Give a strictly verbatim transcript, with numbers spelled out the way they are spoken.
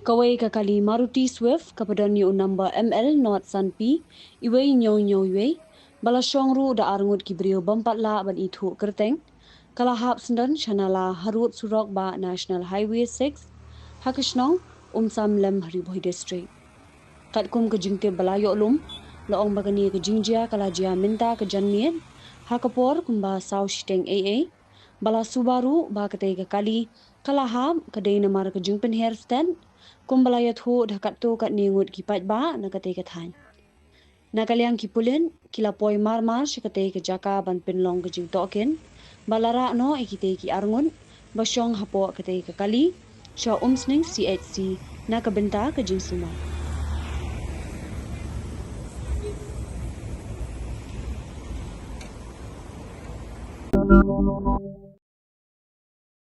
Kawei ka kali Maruti Swift kaba don ïa u number M L not san P, iwei ñiew ñiew iwei, ba la shong ruh da arngut ki briew bym pat lah ban ithuh kyrteng, ka la hap syndon sha nala harud surok ba National Highway six, ha ka shnong Umsanlem, Ri Bhoi District. Katkum ka jingtip ba la ïoh lum, la ong ba kane ka jingjia ka la jia mynta ka janmiet, ha ka por kumba saw shiteng eiei, ba la suba ruh ba katei ka kali ka la hap ka dei namar ka jingpynher stet, kumba la ïathuh da katto katne ngut ki paidbah na katei ka thaiñ. Na ka liang ki pulit, ki la poi mar mar sha katei ka jaka ban pynlong ka jingtohkit, ba la rah noh ïa kitei ki arngut ba shong hapoh katei ka kali sha Umsning C H C na ka bynta ka jingsumar.